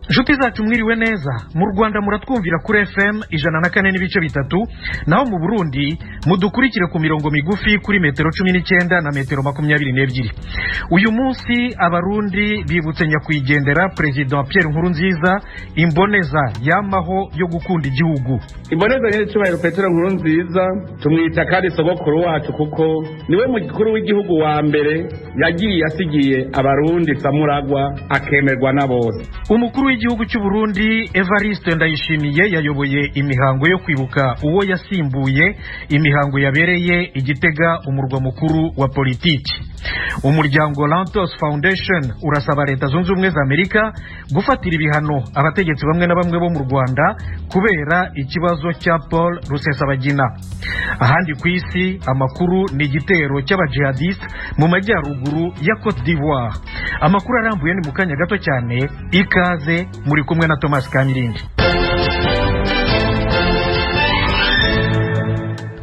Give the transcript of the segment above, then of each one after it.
Inshuti zacu, mwiriwe neza. Mu Rwanda muratwumvira kuri FM 104.3, naho mu Burundi mudukurikire ku mirongo migufi kuri metero 19 na metero 22. Uyu munsi Abarundi bibutse nyakwigendera Perezida Pierre Nkurunziza, imboneza yamaho yo gukunda igihugu. Imboneza nyene cyubahiro Petero Nkurunziza, tumwita kandi sogokuru wacu, kuko niwe mukuru w'igihugu wa mbere yagiye asigiye Abarundi samuragwa akemerwa na bose. Umukuru w'igihugu cy'u Burundi Evariste Ndayishimiye yayoboye imihango yo kwibuka uwo yasimbuye, imihango yabereye Igitega, umurwa mukuru wa politiki. Umuryango Lantos Foundation urasaba Leta Zunze Ubumwe za Amerika gufatira ibihano abategetsi bamwe na bamwe bo mu Rwanda kubera ikibazo cya Paul Rusesabagina. Ahandi ku isi amakuru ni igitero cy'abajihadiste mu majyaruguru ya Cote d'Ivoire. Amakuru arambuye ni mu kanya gato cyane. Ikaze, muri kumwe na Thomas Kamirindi.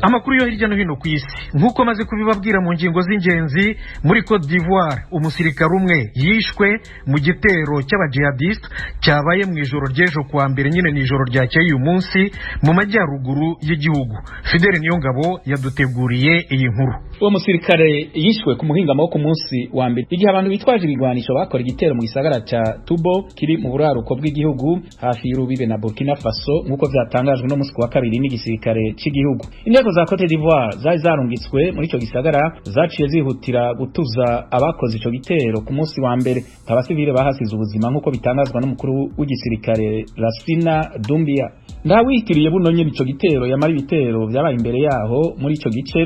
Amakuru yo hirya no hino ku isi, nk'uko maze kubibabwira mu ngingo z'ingenzi: muri Cote d'Ivoire umusirikare umwe yishwe mu gitero cy'abajihadiste cyabaye mu ijoro ry'ejo kuwa mbere, nyine ni ijoro ryakeye uyu munsi, mu majyaruguru y'igihugu. Fidele Niyongabo yaduteguriye iyi nkuru. Uwo musirikare yishwe ku muhingamo wo ku munsi wa mbere, igihe abantu bitwaje ibigwanisho bakora igitero mu gisagara ca Tubo kiri mu buraruko bw'igihugu, hafi y'urubibe na Burkina Faso, nk'uko vyatangajwe no musi wa kabiri n'igisirikare c'igihugu. Inteko za Cote d'Ivoire zari zarungitswe muri ico gisagara zaciye zihutira gutuza abakoze ico gitero ku munsi wa mbere. Abasivile bahasize ubuzima, nk'uko bitangazwa n'umukuru w'igisirikare Lassina Doumbia. Ndawitiriye buno nyene ico gitero, yamara ibitero vyabaye imbere yaho muri ico gice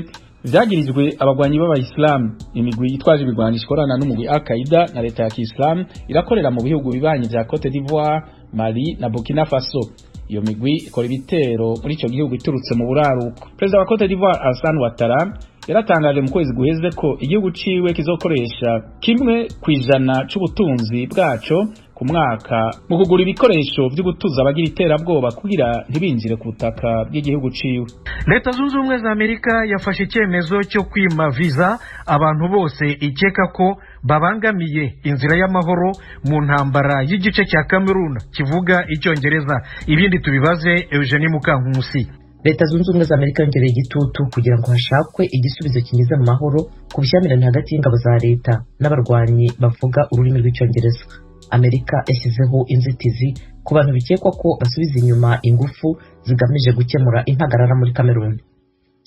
vyagirijwe abagwanyi b'Abayisilamu. Imigwi yitwaje ibigwanisho ikorana n'umugwi Al-Qaida na Leta ya Kiislamu irakorera mu bihugu bibanyi vya Cote d'Ivoire, Mali na Burkina Faso. Iyo migwi ikora ibitero muri ico gihugu iturutse mu buraruko. Perezida wa Cote d'Ivoire Alassane Ouattara yaratangaje mu kwezi guheze ko igihugu ciwe kizokoresha 1% c'ubutunzi bwaco ku mwaka mu kugura ibikoresho vyo gutuza abagira iterabwoba kugira ntibinjire ku butaka bw'igihugu ciwe. Leta Zunze Ubumwe za Amerika yafashe icyemezo cyo kwima viza abantu bose ikeka ko babangamiye inzira y'amahoro mu ntambara y'igice cya Cameroon kivuga Icyongereza. Ibindi tubibaze Eugenie Mukankusi. Leta Zunze Ubumwe za Amerika yongereye igitutu kugira ngo hashakwe igisubizo kinyuze mu mahoro ku bushyamirane hagati y'ingabo za leta n'abarwanyi bavuga ururimi rw'Icyongereza. Amerika yashyizeho inzitizi ku bantu bikekwa ko basubiza inyuma ingufu zigamije gukemura impagarara muri Cameroon.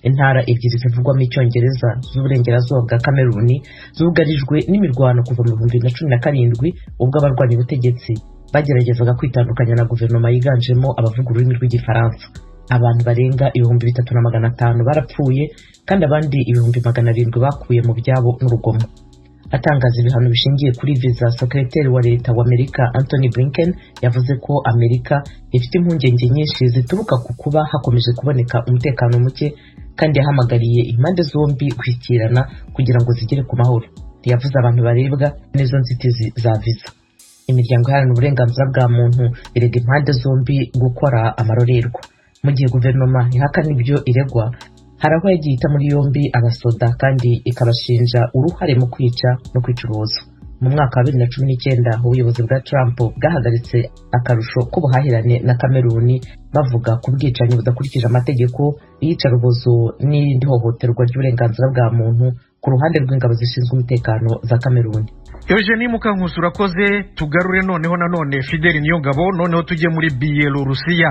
Intara ebyiri zivugwamo Icyongereza z'uburengerazuba bwa Cameroon zugarijwe n'imirwano kuva mu 2017, ubwo abarwanya ubutegetsi bageragezaga kwitandukanya na guverinoma yiganjemo abavuga ururimi rw'Igifaransa. Abantu barenga 3,500 barapfuye kandi abandi 700,000 bakuye mu byabo n'urugomo. Atangaza ibihano bishingiye kuri viza, Sekreteri wa Leta wa Amerika Antony Blinken yavuze ko Amerika ifite impungenge nyinshi zituruka ku kuba hakomeje kuboneka umutekano muke, kandi yahamagariye impande zombi gushyikirana kugira ngo zigere ku mahoro. Ntiyavuze abantu barebwa n'izo nzitizi za viza. Imiryango iharanira uburenganzira bwa muntu irega impande zombi gukora amarorerwa, mu gihe guverinoma ihakana ibyo iregwa. Hari aho yagiye ita muri yombi abasoda kandi ikabashinja uruhare mu kwica no kwicuruza. Mu mwaka wa 2019 ubuyobozi bwa Trump bwahagaritse akarusho k'ubuhahirane na Cameroon, bavuga ku bwicanyi budakurikije amategeko, iyicarubozo n'irindi hohoterwa ry'uburenganzira bwa muntu ku ruhande rw'ingabo zishinzwe umutekano za Cameroon. Eugenie Mukankusi, urakoze. Tugarure noneho nanone Fidel Niyongabo, noneho tujye muri Biyelorusiya.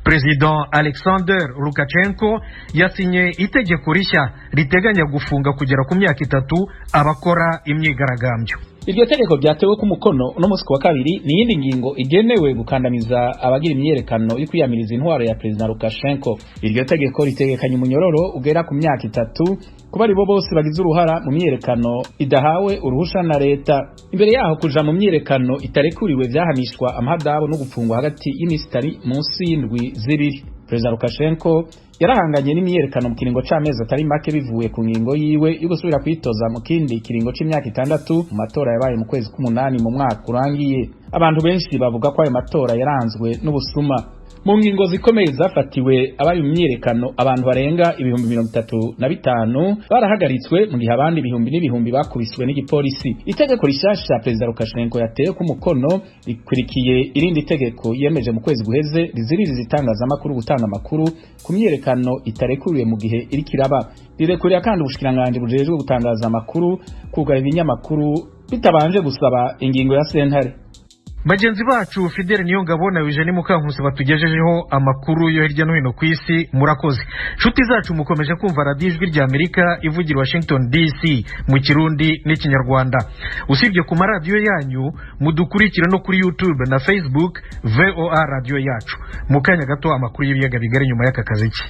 Perezida Alexander Lukashenko yasinye itegeko rishya riteganya gufunga kugera ku myaka 3 abakora imyigaragambyo. Iryo tegeko ryatewe ku mukono uno munsi wa kabiri ni iyindi ngingo igenewe gukandamiza abagira imyiyerekano yo kwiyamiriza intwaro ya Perezida Lukashenko. Iryo tegeko ritegekanya umunyororo ugera ku myaka 3 kuba aribo bose bagize uruhara mu myiyerekano idahawe uruhusha na leta. Imbere yaho, kuja mu myiyerekano itarekuriwe vyahanishwa amahadabu no gufungwa hagati y'imisi itari munsi y'indwi 2. Perezida Lukashenko yarahanganye n'imyiyerekano mu kiringo c'amezi atari make, bivuye ku ngingo yiwe yo gusubira kwitoza mu kindi kiringo c'imyaka 6 mu matora yabaye mu kwezi k'umunani mu mwaka urangiye. Abantu benshi bavuga ko ayo matora yaranzwe n'ubusuma. Mu ngingo zikomeye zafatiwe abari mu myiyerekano, abantu barenga 35,000 barahagaritswe, mu gihe abandi ibihumbi n'ibihumbi bakubiswe n'igipolisi. Itegeko rishasha Perezida Lukashenko yateye ku mukono rikurikiye irindi tegeko yemeje mu kwezi guheze riziririza itangazamakuru gutanga amakuru ku myiyerekano itarekuriwe mu gihe iriko iraba. Rirekurira kandi ubushikiranganji bujejwe gutangaza amakuru kugara ibinyamakuru bitabanje gusaba ingingo ya sentare. Bagenzi bacu Fidele Niyongabo na Eugenie Mukankusi batugejejeho amakuru yo hirya no hino ku isi, murakoze. Nshuti zacu, mukomeje kumva radiyo Ijwi rya Amerika ivugira Washington DC mu Kirundi n'Ikinyarwanda. Usibye ku maradiyo yanyu, mudukurikire no kuri YouTube na Facebook, VOA Radiyo Yacu. Mu kanya gato amakuru y'ibiyaga bigari nyuma y'aka kaziki.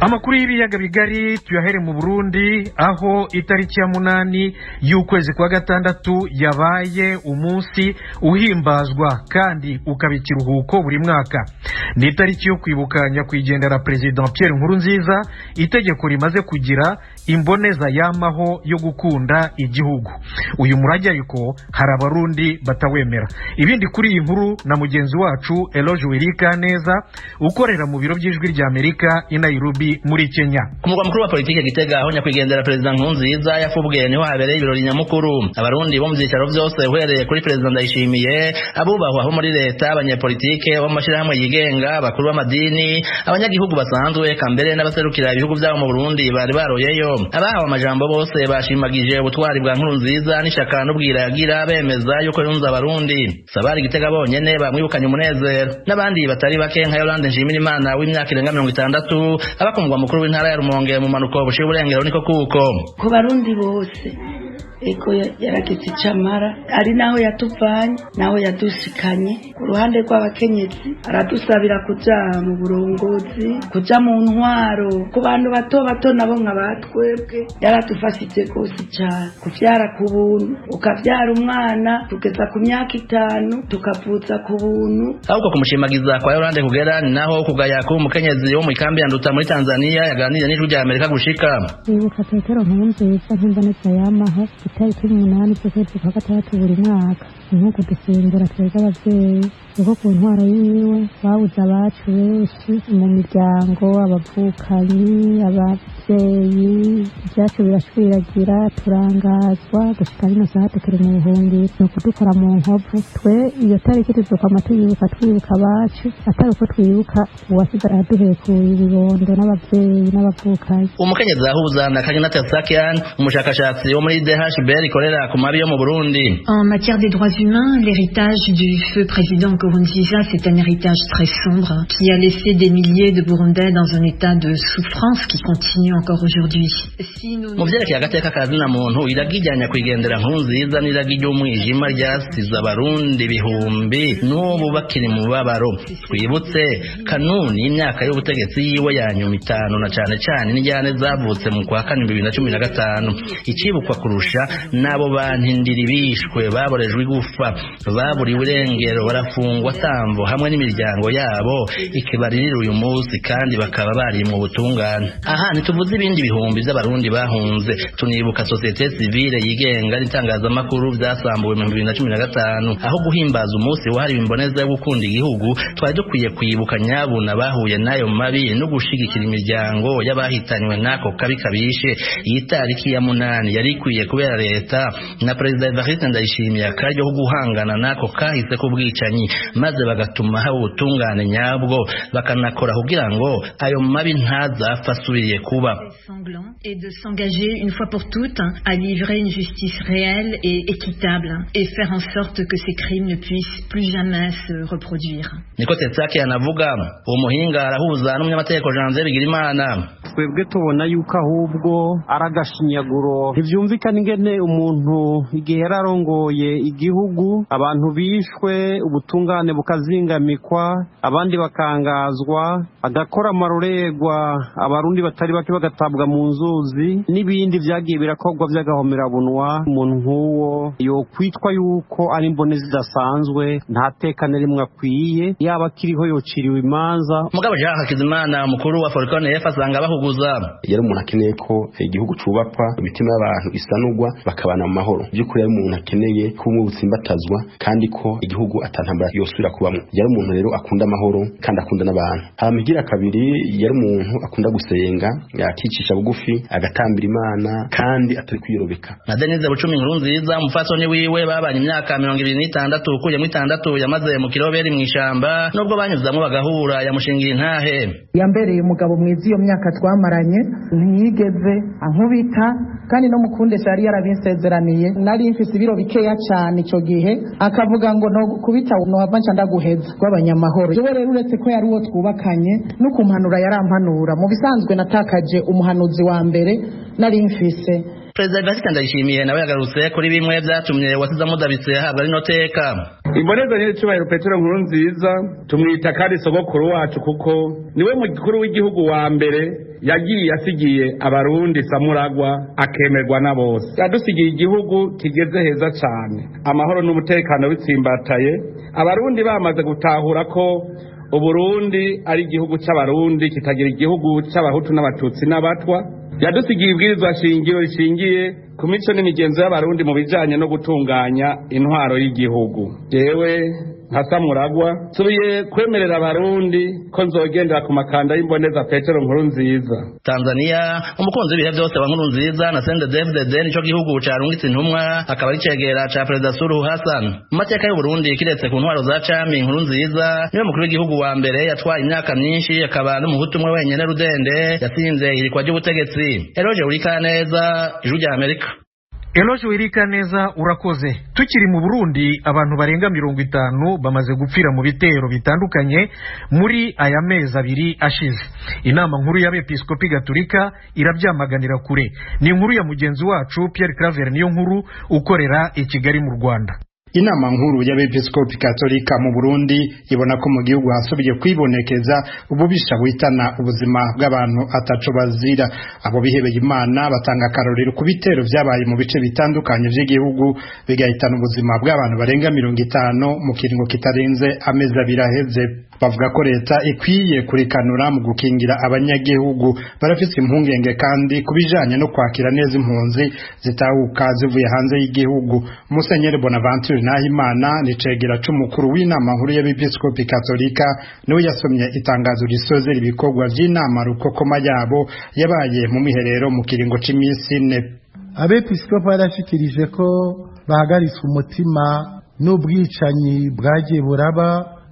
Amakuru y'ibiyaga bigari tuyahere mu Burundi, aho itariki ya 8 y'ukwezi kwa gatandatu yabaye umunsi uhimbazwa kandi ukaba ikiruhuko buri mwaka. Ni itariki yo kwibuka nyakwigendera President Pierre Nkurunziza, itegeko rimaze kugira imboneza yamaho yo gukunda igihugu. Uyu murage ariko hari Abarundi batawemera. Ibindi kuri iyi nkuru na mugenzi wacu Eloge Wirikaneza ukorera mu biro by'Ijwi rya Amerika i Nairobi muri Kenya. Ku murwa mukuru wa politike Gitega, aho nyakwigendera Perezida Nkurunziza yafubwiye, niho habereye ibirori nyamukuru. Abarundi bo mu byicaro byose, uhereye kuri Perezida Ndayishimiye, abubahwa bo muri leta, abanyepolitike bo mu mashyirahamwe yigenga, abakuru b'amadini, abanyagihugu basanzwe, eka mbere n'abaserukira ibihugu byabo mu Burundi bari baroyeyo. Abahawe amajambo bose bashimagije ubutwari bwa Nkurunziza n'ishaka n'ubwira yagira, bemeza yuko yunze Abarundi. Sabari Gitega bonyene bamwibukanye umunezero, n'abandi batari bake nka Yolande Nshimirimana w'imyaka irenga 60 aba ku mugwa mukuru w'intara ya Rumonge mu manuko bushiye uburengero. Niko kuko ku Barundi bose eko yaragize icamara, ari naho yatuvanye naho yadushikanye. Ku ruhande rw'abakenyezi aradusabira kuja mu burongozi, kuja mu ntwaro. Ku bantu bato bato nabo nka batwebwe yaradufashije rwose cane. Kuvyara ku buntu, ukavyara umwana kugeza ku myaka 5 tukavuza ku buntu. Ahubwo kumushimagiza kwa Yolande kugera ni naho kugaya ku mukenyezi wo mu ikambi ya Nduta muri Tanzania yaganiriye n'Ijwi rya Amerika gushika. Kwibuka Petero Nkurunziza nk'imboneza yamaho itariki 8 z'ukwezi kwa gatandatu buri mwaka ni nko kudusimbura twebwe abavyeyi, kuko ku ntwaro yiwe babuze abacu benshi mu miryango, abavukanyi, abavyeyi. Ivyacu birashwiragira, turangazwa gushika rino saha tukiri mu buhungiro. Ni ukudukora mu nkovu. Twe iyo tariki tuzokwama tuyibuka, twibuka abacu, atari uko twibuka uwasize aduhekuye ibibondo n'abavyeyi n'abavukanyi. Umukenyezi ahuza na Kagina Tersakian, umushakashatsi wo muri DHB ikorera ku mabi yo mu Burundi. En matière des droits humains, l'héritage du feu président Nkurunziza, c'est un héritage très sombre qui a laissé des milliers de Burundais dans un état de souffrance qui continue encore aujourd'hui. Si nous Mu vyerekeye agateka ka zina muntu, iragi rya nyakwigendera Nkurunziza n'iragi ry'umwijima ryasize Abarundi ibihumbi n'ubu bakiri mu mubabaro. Twibutse kanuni y'imyaka y'ubutegetsi yiwe ya nyuma 5, na cane cane n'injyane zavutse mu kwa kane 2015. Icibukwa kurusha n'abo bantindiri bishwe, baborejwe igufa, baburiwe irengero, barafungwa tambo hamwe n'imiryango yabo ikibaririra uyu munsi, kandi bakaba bari mu butungane. Aha ntituvuze ibindi bihumbi by'Abarundi bahunze. Tunibuka société civile yigenga n'itangazamakuru byasambuwe mu 2015. Aho guhimbaza umunsi wahariwe imboneza yo gukunda igihugu, twari dukwiye kwibuka nyabuna bahuye n'ayo mabi no gushigikira imiryango y'abahitanywe n'ako kabi kabishe. Iyi tariki ya 8 yari ikwiye kubera leta na Perezida Evariste Ndayishimiye akaryo ko guhangana n'ako kahise k'ubwicanyi, maze bagatuma haba ubutungane nyabwo, bakanakora kugira ngo ayo mabi ntazapfa asubiriye kuba. Sanglant et de s'engager une fois pour toutes à livrer une justice réelle et équitable et faire en sorte que ces crimes ne puissent plus jamais se reproduire. Niko Tetsaki anavuga. Uwo muhinga arahuza n'umunyamategeko Janvier Bigirimana. Twebwe tubona yuko ahubwo ari agashinyaguro. Ntivyumvikana ingene umuntu igihe yararongoye igihugu, abantu bishwe, ubutungane bukazingamikwa, abandi bakangazwa, agakora amarorerwa, Abarundi batari bake bagatabwa mu nzuzi, n'ibindi vyagiye birakorwa vy'agahomerabunwa. Umuntu nk'uwo yokwitwa yuko ari imbone zidasanzwe, nta teka na rimwe akwiye. Yaba akiriho yociriwe imanza. Mugabo Jean Hakizimana, umukuru wa Forcon F, asanga bahugutse. gucaguza. Yari umuntu akeneye ko igihugu cubakwa, imitima y'abantu isanurwa, bakabana mu mahoro. By'ukuri yari umuntu akeneye ko ubumwe butsimbatazwa kandi ko igihugu atantambara yosubira kubamwo. Yari umuntu rero akunda amahoro kandi akunda n'abantu. Hama igira kabiri, yari umuntu akunda gusenga, akicisha bugufi, agatambira Imana kandi atari kwirobeka. Na Denise Bucumi Nkurunziza, umupfasoni wiwe babanye imyaka 26 ukuyemo 6 yamaze mu kiroberi mw'ishamba, nubwo banyuzamwo bagahura, yamushingiye intahe. Yambereye umugabo mwiza iyo myaka twamaranye, ntiyigeze ankubita kandi no mukundesha yari yarabinsezeraniye. Nari mfise ibiro bikeya cyane ico gihe, akavuga ngo no kubita nohava nca ndaguheza rw'abanyamahoro. Jewe rero uretse ko yari uwo twubakanye, no kumpanura yarampanura. Mu bisanzwe natakaje umuhanuzi wa mbere nari mfise. Perezida Evariste Ndayishimiye nawe yagarutse kuri bimwe vyatumye wasize amudabitse ahabwa rino teka. Imboneza nyir'icyubahiro Petero Nkurunziza tumwita kandi sogokuru wacu kuko niwe mukuru w'igihugu wa mbere yagiye asigiye abarundi samuragwa akemerwa na bose. Yadusigiye igihugu kigeze heza cyane, amahoro n'umutekano bitsimbataye, abarundi bamaze gutahura ko Uburundi ari igihugu c'abarundi kitagira igihugu c'abahutu n'abatutsi n'abatwa. Yadusigiye ibwirizwa shingiro rishingiye ku mico n'imigenzo y'abarundi mu bijanye no gutunganya intwaro y'igihugu. Jewe nka Samuragwa nsubiye kwemerera abarundi ko nzogendera ku makanda y'imboneza Petero Nkurunziza. Tanzania, umukunzi w'ibihe byose wa Nkurunziza na CNDD-FDD nico gihugu carungitse intumwa, akaba ari cegera ca Perezida Suluhu Hassan. Mu mateka y'u Burundi, kiretse ku ntwaro za cami, Nkurunziza niwe mukuru w'igihugu wa mbere yatwaye imyaka myinshi, akaba n'umuhutu umwe wenyene rudende yatsinze ihirikwa ry'ubutegetsi. Eroje Urikaneza, Ijwi rya Amerika. Eloge Wirikaneza, urakoze. Tukiri mu Burundi, abantu barenga 50 bamaze gupfira mu bitero bitandukanye muri aya mezi abiri ashize. Inama nkuru y'abepiskopi Gatolika irabyamaganira kure. Ni inkuru ya mugenzi wacu Pierre Claver niyo nkuru ukorera i Kigali mu Rwanda. Inama nkuru y'abepiskopi Katolika mu Burundi ibona ko mu gihugu hasubiye kwibonekeza ububisha buhitana ubuzima bw'abantu ataco bazira. Abo bihebeye Imana batanga akarorero ku bitero vyabaye mu bice bitandukanye vy'igihugu, bigahitana ubuzima bw'abantu barenga 50 mu kiringo kitarenze amezi abiri aheze. Bavuga ko leta ikwiye kurikanura mu gukingira abanyagihugu. Barafise impungenge kandi kubijanye no kwakira neza impunzi zitahuka zivuye hanze y'igihugu. Musenyeri Bonaventure Nahimana ni cegera c'umukuru w'inama nkuru y'abepiskopi Katolika, niwe yasomye itangazo risozera ibikorwa vy'inama rukokoma yabo yabaye mu miherero mu kiringo c'imisi 4. Abepiskopi barashikirije ko bahagaritswe umutima n'ubwicanyi bwagiye buraba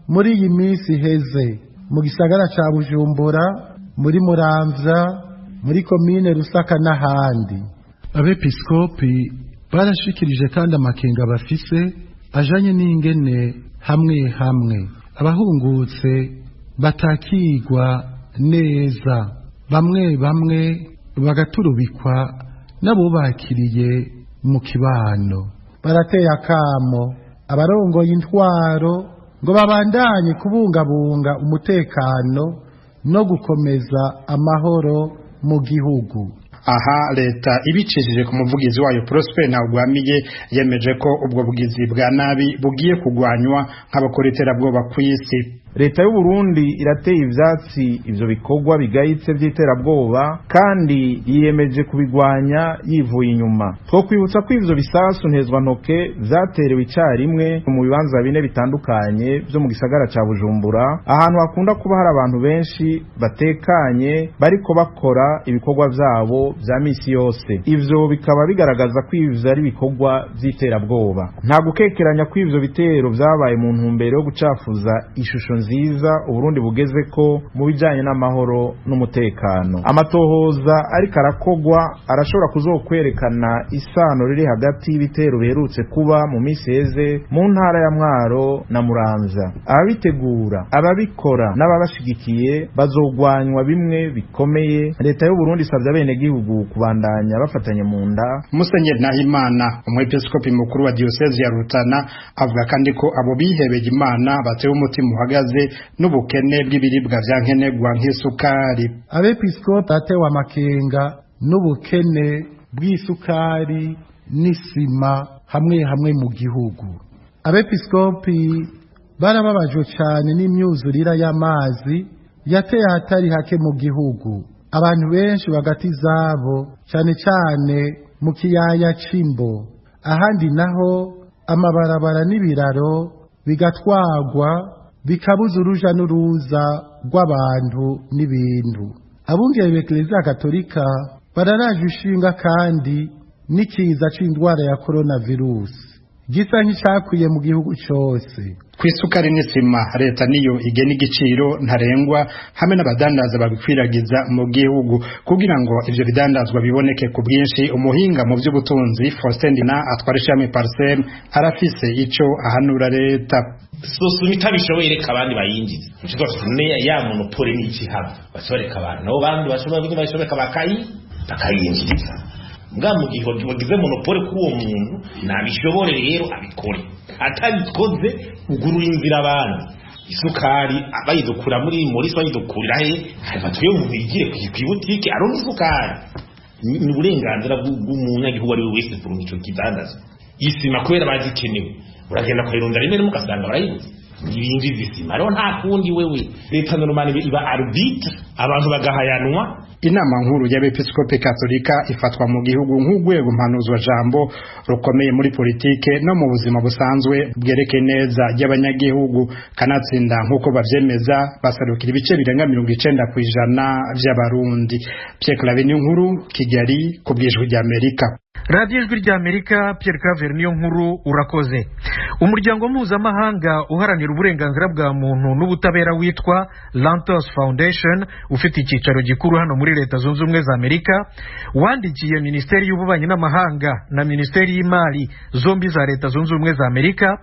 muri iyi minsi iheze mu gisagara ca Bujumbura, muri Muramvya, muri komine Rusaka n'ahandi. Abepiskopi barashikirije kandi amakenga bafise ajanye n'ingene hamwe hamwe abahungutse batakigwa neza, bamwe bamwe bagaturubikwa n'abubakiriye mu kibano. Barateye akamo abarongoye intwaro ngo babandanye kubungabunga umutekano no gukomeza amahoro mu gihugu. Aha leta ibicishije ku muvugizi wayo Prosper Ntagwamiye yemeje ko ubwo bugizi bwa nabi bugiye kugwanywa nk'abakora iterabwoba kw'isi. Leta y'u Burundi irateye ivyatsi ivyo bikorwa bigayitse vy'iterabwoba kandi yiyemeje kubigwanya yivuye inyuma. Twokwibutsa ko ivyo bisasu ntezwantoke vyaterewe icarimwe mu bibanza bine bitandukanye vyo mu gisagara ca Bujumbura, ahantu hakunda kuba hari abantu benshi batekanye bariko bakora ibikorwa vyabo vya misi yose. Ivyo bikaba bigaragaza ko ivyo ari ibikorwa vy'iterabwoba. Nta gukekeranya ko ivyo bitero vyabaye mu ntumbero yo gucafuza ishusho nziza Uburundi bugeze ko mu bijanye n'amahoro n'umutekano. Amatohoza ariko arakogwa arashobora kuzokwerekana isano riri hagati y'ibitero biherutse kuba mu misi heze mu ntara ya Mwaro na Muramvya. Ababitegura, ababikora n'ababashigikiye bazogwanywa bimwe bikomeye. Leta y'u Burundi isabye abenegihugu kubandanya bafatanye mu nda. Musenyeri Nahimana, umwepiskopi mukuru wa diocese ya Rutana, avuga kandi ko abo bihebeye Imana batewe umutima uhagaze n'ubukene bw'ibiribwa vya nkenerwa nk'isukari. Abepiskopi batewe amakenga n'ubukene bw'isukari n'isima hamwe hamwe mu gihugu. Abepiskopi barababajwe cyane n'imyuzurira y'amazi yateye ahatari hake mu gihugu. Abantu benshi bagati zabo, cyane cyane mu kiyaya c'Imbo. Ahandi naho amabarabara n'ibiraro bigatwagwa, bikabuza uruja n'uruza rw'abantu n'ibintu. Abungere b'Eklezia Katolika bararaje ishinga kandi n'ikiza c'indwara ya coronavirus gisa nk'icakwiye mu gihugu cose. Kw'isukari n'isima, leta niyo igena igiciro ntarengwa hamwe n'abadandaza babikwiragiza mu gihugu kugira ngo ivyo bidandazwa biboneke ku bwinshi. Umuhinga mu by'ubutunzi Faustin Ndina atwara ishami Parsem arafise ico ahanura leta. SOSUMO itabishoboye, reka abandi bayinjize. Ya monopole ni iki haba bashobora abantu nabo bandi bashobora bakayinjiriza mbwa mu gihe wagize monopole kuri uwo muntu nabishobore rero abikore, atabikoze ugurura inzira abandi. Isukari bayidukura muri bayidukurira he? Hari batuye mu bigire ku ibutike aronka isukari. Ni uburenganzira bw'umunyagihugu ari we wese kuronka ico kidandazwa. Isima kubera bazikenewe, uragenda kuyirunda rimwe rimwe ugasanga barayibuze. Ntibinjiza isima rero, nta kundi wewe leta normale iba arbitre, abantu bagahayanwa. Inama nkuru y'Abepiskopi Katolika ifatwa mu gihugu nk'urwego mpanuzwa jambo rukomeye muri politike no mu buzima busanzwe bwerekeye neza ry'abanyagihugu, kanatsinda nk'uko bavyemeza basarukira ibice birenga 90% vy'Abarundi. Pierre Claver Nkuru, Kigali, ku bw'Ijwi ry'Amerika. Radiyo Ijwi ry'Amerika. Pierre Claver niyo nkuru, urakoze. Umuryango mpuzamahanga uharanira uburenganzira bwa muntu n'ubutabera witwa Lantos Foundation, ufite icyicaro gikuru hano muri Leta Zunze Ubumwe za Amerika, wandikiye Minisiteri y'Ububanyi n'Amahanga na Minisiteri y'Imari zombi za Leta Zunze Ubumwe za Amerika,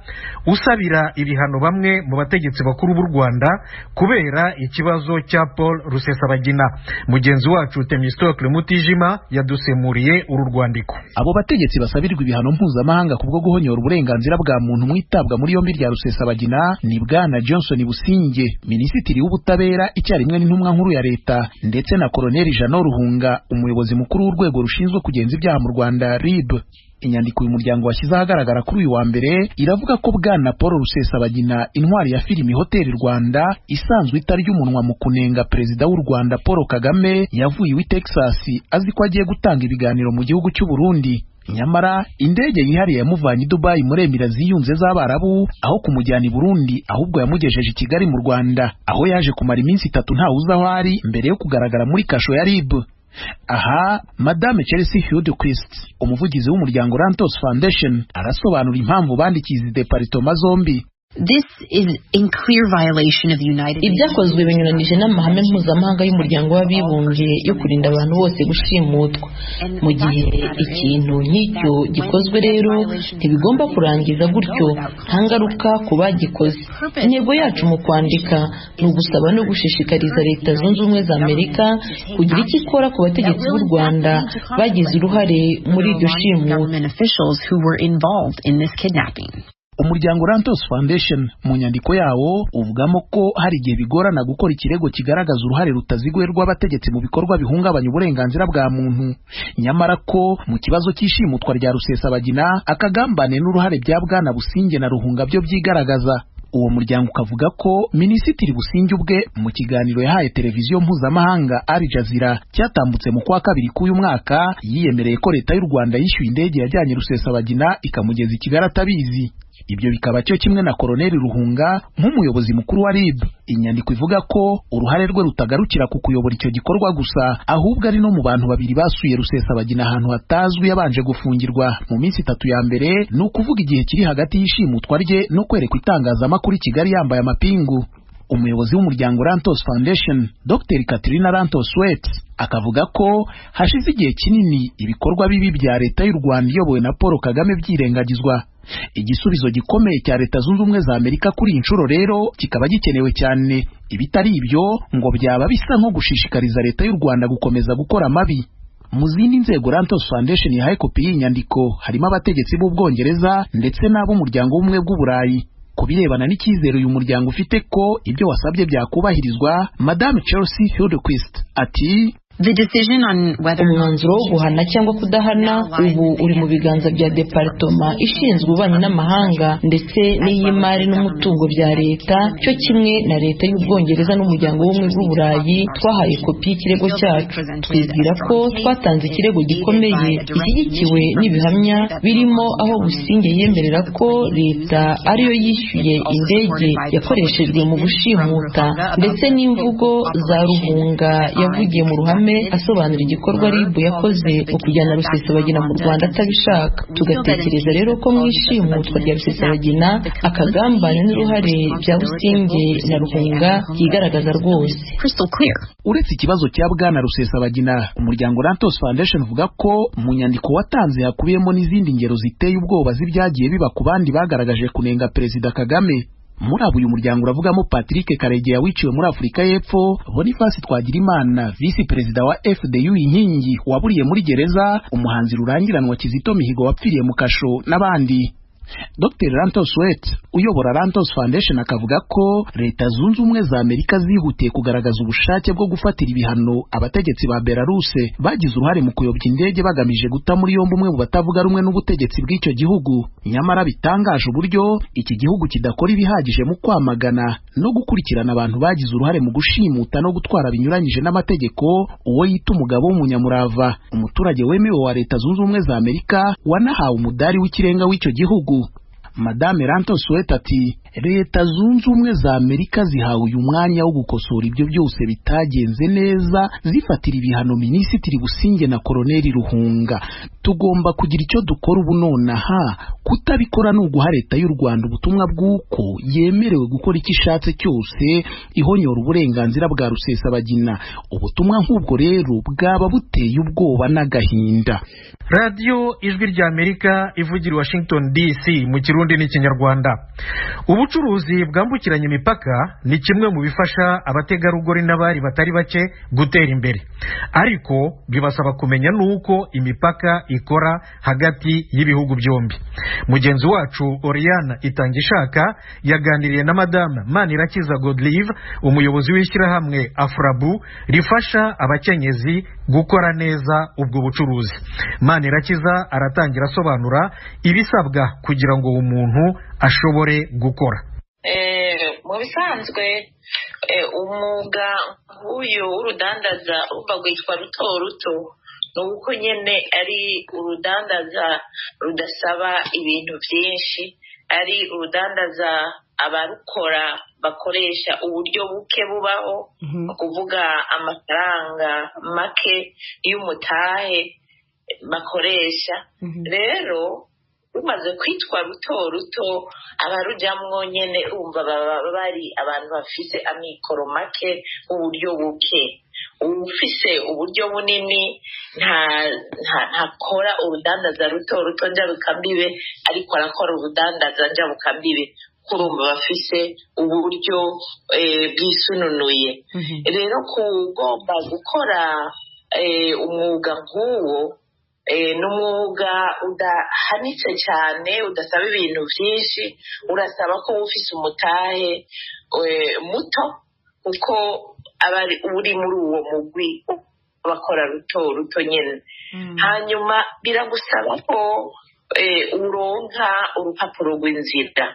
usabira ibihano bamwe mu bategetsi bakuru b'u Rwanda kubera ikibazo cya Paul Rusesabagina. Mugenzi wacu Temistocle Mutijima yadusemuriye uru rwandiko. Abo bategetsi basabirwa ibihano mpuzamahanga kubwo guhonyora uburenganzira bwa muntu mu itabwa muri yombi rya Rusesabagina ni Bwana Johnson Businge, Minisitiri w'Ubutabera icyarimwe n'intumwa nkuru ya leta, ndetse na Koloneli Jeannot Ruhunga, umuyobozi mukuru w'urwego rushinzwe kugenza ibyaha mu Rwanda, RIB. Inyandiko uyu muryango washyize ahagaragara kuri uyu wa mbere iravuga ko Bwana Paul Rusesabagina, intwari ya filimi Hoteli Rwanda isanzwe itarya umunwa mu kunenga Perezida w'u Rwanda Paul Kagame, yavuye iwe Texas azi ko agiye gutanga ibiganiro mu gihugu cy'u Burundi. Nyamara indege yihariye yamuvanye i Dubai muri Emira Ziyunze z'Abarabu, aho kumujyana i Burundi ahubwo yamugejeje i Kigali mu Rwanda, aho yaje kumara iminsi 3 ntawe uzi aho ari mbere yo kugaragara muri kasho ya RIB. Aha Madame Chelsea Hudquist, umuvugizi w'umuryango Lantos Foundation, arasobanura impamvu bandikiye izi deparitoma zombi. This is in clear violation of the United Ibyakozwe binyuranije n'amahame mpuzamahanga y'Umuryango w'Abibumbye yo kurinda abantu bose gushimutwa. Mu gihe ikintu nk'icyo gikozwe rero, ntibigomba kurangiza gutyo nta ngaruka ku bagikoze. Intego yacu mu kwandika ni ugusaba no gushishikariza Leta Zunze Ubumwe za Amerika kugira icyo ikora ku bategetsi b'u Rwanda bagize uruhare muri iryo shimutwa. Umuryango Lantos Foundation mu nyandiko yawo uvugamo ko hari igihe bigorana gukora ikirego kigaragaza uruhare rutaziguye rw'abategetsi mu bikorwa bihungabanya uburenganzira bwa muntu, nyamara ko mu kibazo cy'ishimutwa rya Rusesabagina akagambane n'uruhare bya Bwana Businge na Ruhunga byo byigaragaza. Uwo muryango ukavuga ko Minisitiri Businge ubwe mu kiganiro yahaye televiziyo mpuzamahanga Al Jazeera cyatambutse mu kwa kabiri k'uyu mwaka yiyemereye ko leta y'u Rwanda yishyuye indege yajyanye Rusesabagina ikamugeza i Kigali atabizi. Ibyo bikaba cyo kimwe na Koloneli Ruhunga nk'umuyobozi mukuru wa RIB. Inyandiko ivuga ko uruhare rwe rutagarukira ku kuyobora icyo gikorwa gusa, ahubwo ari no mu bantu babiri basuye Rusesabagina ahantu hatazwi yabanje gufungirwa mu minsi 3 ya mbere, ni ukuvuga igihe kiri hagati y'ishimutwa rye no kwerekwa itangazamakuru i Kigali yambaye amapingu. Umuyobozi w'umuryango Lantos Foundation, Dr Katrina Lantos Swett, akavuga ko hashize igihe kinini ibikorwa bibi bya leta y'u Rwanda iyobowe na Paul Kagame byirengagizwa. Igisubizo gikomeye cya Leta Zunze Ubumwe za Amerika kuri iyi nshuro rero kikaba gikenewe cyane. Ibitari ibyo ngo byaba bisa nko gushishikariza leta y'u Rwanda gukomeza gukora amabi. Mu zindi nzego Lantos Foundation yahaye kopi y'iyi nyandiko harimo abategetsi b'Ubwongereza ndetse n'ab'Umuryango w'Ubumwe bw'Uburayi. Ku birebana n'icyizere uyu muryango ufite ko ibyo wasabye byakubahirizwa, Madame Chelsea Hudquist ati: Umwanzuro wo guhana cyangwa kudahana ubu uri mu biganza bya departoma ishinzwe ububanyi n'amahanga ndetse n'iy'imari n'umutungo bya leta, cyo kimwe na leta y'Ubwongereza n'umuryango w'ubumwe bw'Uburayi. Twahaye kopi y'ikirego cyacu. Twibwira ko twatanze ikirego gikomeye gishyigikiwe n'ibihamya, birimo aho Businge yemerera ko leta ariyo yishyuye indege yakoreshejwe mu gushimuta, ndetse n'imvugo za Ruhunga yavugiye mu ruhame asobanura igikorwa RIB yakoze mu kujyana Rusesabagina mu Rwanda atabishaka. Tugatekereza rero ko mu ishimutwa rya Rusesabagina akagambane n'uruhare bya Businge na Ruhunga byigaragaza rwose. Uretse ikibazo cya Bwana Rusesabagina, umuryango Lantos Foundation uvuga ko mu nyandiko watanze hakubiyemo n'izindi ngero ziteye ubwoba z'ibyagiye biba ku bandi bagaragaje kunenga Perezida Kagame. Muri abo uyu muryango uravugamo Patrick Karegeya wiciwe muri Afurika y'Epfo, Boniface Twagirimana visi perezida wa FDU Inkingi waburiye muri gereza, umuhanzi rurangiranwa Kizito Mihigo wapfiriye mu kasho n'abandi. Dr Lantos Wet uyobora Lantos Foundation akavuga ko Leta Zunze Ubumwe za Amerika zihutiye kugaragaza ubushake bwo gufatira ibihano abategetsi ba Belarus bagize uruhare mu kuyobya indege bagamije guta muri yombi umwe mu batavuga rumwe n'ubutegetsi bw'icyo gihugu. Nyamara bitangaje uburyo iki gihugu kidakora ibihagije mu kwamagana no gukurikirana abantu bagize uruhare mu gushimuta no gutwara binyuranyije n'amategeko uwo yita umugabo w'umunyamurava, umuturage wemewe wa Leta Zunze Ubumwe za Amerika wanahawe umudari w'ikirenga w'icyo gihugu. Madame Lantos Wet ati Leta Zunze Ubumwe za Amerika zihawe uyu mwanya wo gukosora ibyo byose bitagenze neza, zifatira ibihano Minisitiri Businge na Koloneli Ruhunga. Tugomba kugira icyo dukora ubu nonaha. Kutabikora ni uguha Leta y'u Rwanda ubutumwa bw'uko yemerewe gukora icyo ishatse cyose ihonyora uburenganzira bwa Rusesabagina. Ubutumwa nk'ubwo rero bwaba buteye ubwoba n'agahinda. Radiyo Ijwi rya Amerika ivugira Washington DC mu Kirundi n'ikinyarwanda. Ubucuruzi bwambukiranya imipaka ni kimwe mu bifasha abategarugori n'abari batari bake gutera imbere, ariko bibasaba kumenya nuko imipaka ikora hagati y'ibihugu byombi. Mugenzi wacu Oriana Itangishaka yaganiriye na Madame Manirakiza Godlive, umuyobozi w'ishyirahamwe Afrabu rifasha abakenyezi gukora neza ubwo bucuruzi. Manirakiza aratangira asobanura ibisabwa kugira ngo umuntu ashobore gukora. Mu bisanzwe umwuga nk'uyu w'urudandaza urumva rwitwa ruto ruto, ni uko nyine ari urudandaza rudasaba ibintu byinshi, ari urudandaza abarukora bakoresha uburyo buke bubaho, kuvuga amafaranga make y'umutahe bakoresha. Rero rumaze kwitwa ruto ruto, abarujyamwo nyene urumva baba bari abantu bafise amikoro make, uburyo buke. Ufise uburyo bunini ntakora urudandaza ruto ruto njabukambibe, ariko arakora urudandaza njabukambibe kurumva bafise uburyo bwisununuye. Rero kugomba gukora umwuga nk'uwo ni umwuga udahanitse cyane, udasaba ibintu byinshi, urasaba ko ufise umutahe muto, kuko aba uri muri uwo mugwi bakora ruto ruto nyine. Hanyuma biragusaba ko uronka urupapuro rw'inzira,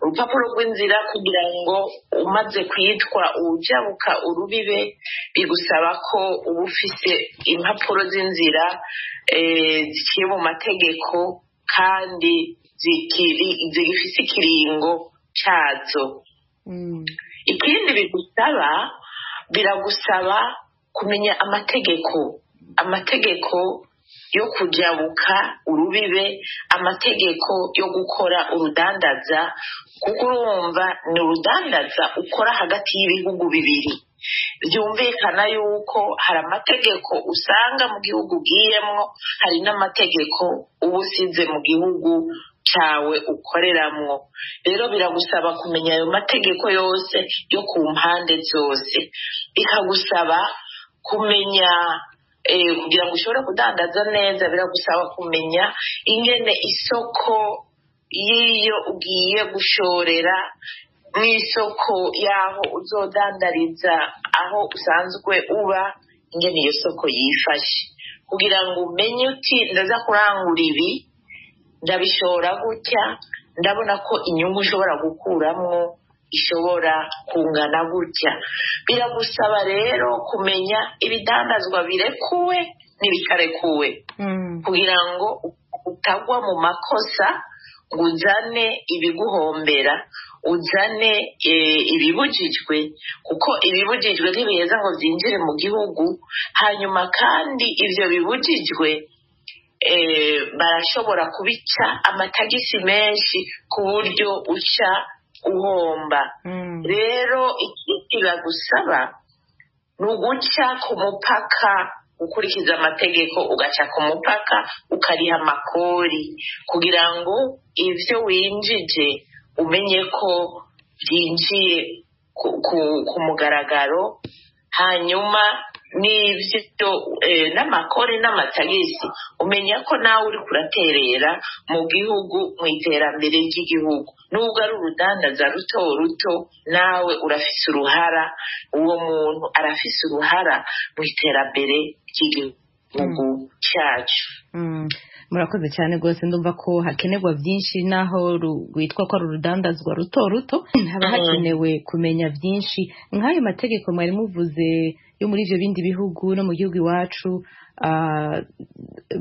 urupapuro rw'inzira kugira ngo umaze kwitwa ujabuka urubibe, bigusaba ko uba ufise impapuro z'inzira ziciye mu mategeko kandi zifise ikiringo cyazo. Ikindi bigusaba, biragusaba kumenya amategeko yo kujabuka urubibe, amategeko yo gukora urudandaza, kuko urumva ni urudandaza ukora hagati y'ibihugu bibiri. Byumvikana yuko hari amategeko usanga mu gihugu ugiyemwo, hari n'amategeko uba usize mu gihugu cyawe ukoreramwo. Rero biragusaba kumenya ayo mategeko yose yo ku mpande zose, bikagusaba kumenya kugira ngo ushobore kudandaza neza, biragusaba kumenya ingene isoko y'iyo ugiye gushorera mu isoko y'aho uzodandariza aho usanzwe uba ingene iyo soko yifashe, kugira ngo umenye uti ndaza kurangura ibi, ndabishora gutya, ndabona ko inyungu ushobora gukuramwo ishobora kungana gutya. Biragusaba rero kumenya ibidandazwa birekuwe n'ibitarekuwe, kugira ngo utagwa mu makosa ngo uzane ibiguhombera, uzane ibibujijwe, kuko ibibujijwe ntibiheza ngo byinjire mu gihugu. Hanyuma kandi ivyo bibujijwe barashobora kubica amatagisi menshi ku buryo uca uhomba. Rero ikindi bagusaba ni uguca ku mupaka, ukurikiza amategeko, ugaca ku mupaka ukariha amakori, kugira ngo ivyo winjije umenye ko byinjiye ku mugaragaro. Hanyuma n'ivyo n'amakori n'amatagisi umenya ko nawe uri kuraterera mu gihugu, mu iterambere ry'igihugu. Nubwo ari urudandaza ruto ruto, nawe urafise uruhara, uwo muntu arafise uruhara mu iterambere ry'igihugu cyacu. Murakoze cyane rwose. Ndumva ko hakenerwa byinshi, naho rwitwa ko ari urudandazwa ruto ruto, haba hakenewe kumenya byinshi nk'ayo mategeko mwari muvuze yo muri ivyo bindi bihugu no mu gihugu iwacu.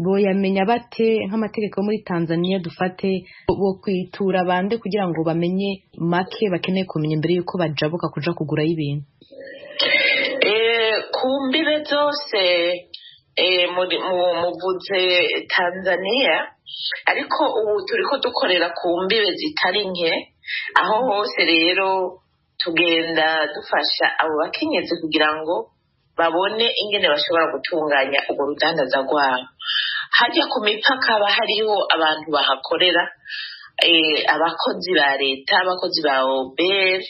Boyamenya bate? Nk'amategeko yo muri Tanzania dufate, bo kwitura bande kugira ngo bamenye make bakeneye kumenya mbere yuko bajabuka kuja kugurayo ibintu? Ku mbibe zose muvuze Tanzania, ariko ubu turiko dukorera ku mbibe zitari nke. Aho hose rero tugenda dufasha abo bakenyezi kugira ngo babone ingene bashobora gutunganya urwo rudandaza rwabo. Hajya ku mipaka haba hariho abantu bahakorera, abakozi ba leta, abakozi ba OBR,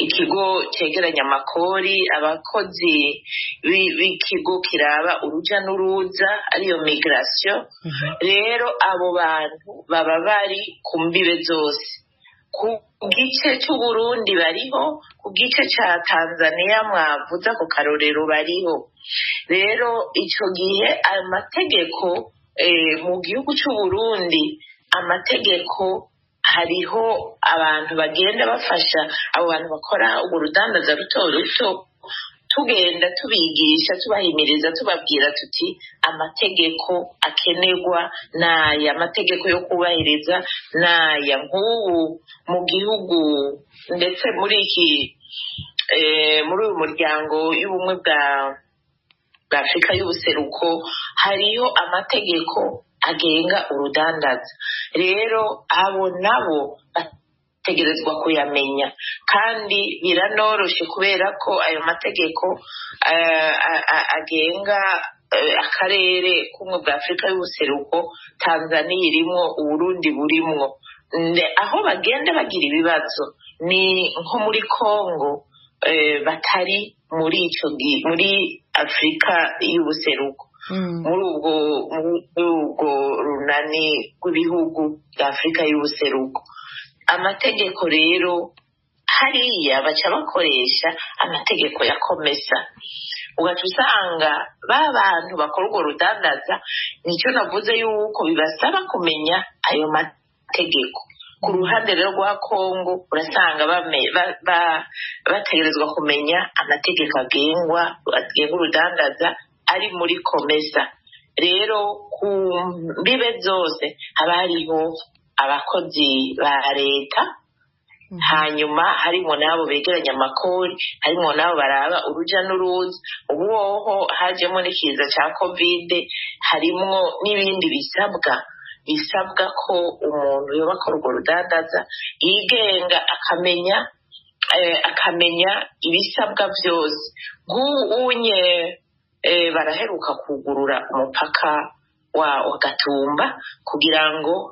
ikigo cegeranya amakori, abakozi b'ikigo kiraba uruja n'uruza, ariyo migration. Rero abo bantu baba bari ku mbibe zose. Ku gice c'Uburundi bariho, ku gice ca Tanzania mwavuze ako karorero bariho. Rero ico gihe ayo mategeko mu gihugu c'Uburundi, amategeko hariho abantu bagenda bafasha abo bantu bakora urwo rudandaza ruto ruto, tugenda tubigisha, tubahimiriza, tubabwira tuti amategeko akenerwa naya, amategeko yo kubahiriza naya. Nk'ubu mu gihugu ndetse muri iki muri uyu muryango y'ubumwe bwa Afurika y'ubuseruko hariho amategeko agenga urudandaza. Rero abo nabo bategerezwa kuyamenya, kandi biranoroshe kubera ko ayo mategeko agenga akarere k'ubumwe bwa Afurika y'ubuseruko, Tanzania irimwo, Uburundi burimwo. Aho bagenda bagira ibibazo ni nko muri Kongo, batari muri ico muri Afurika y'ubuseruko, muri ubwo runani rw'ibihugu bya Afurika y'ubuseruko. Amategeko rero hariya baca bakoresha amategeko ya komesa, ugaca usanga ba bantu bakora urwo rudandaza, nicyo navuze yuko bibasaba kumenya ayo mategeko. Ku ruhande rero rwa Kongo urasanga bategerezwa kumenya amategeko agenga urudandaza ari muri komesa. Rero ku mbibe zose haba hariho abakozi ba leta, hanyuma harimo n'abo begeranya amakori, harimo n'abo baraba uruja n'uruza. Ubu hoho hajemo n'ikiza ca Covid, harimwo n'ibindi bisabwa ko umuntu yoba akora urwo rudandaza yigenga, akamenya ibisabwa vyose. Nk'unye baraheruka kugurura umupaka wa Gatumba kugira ngo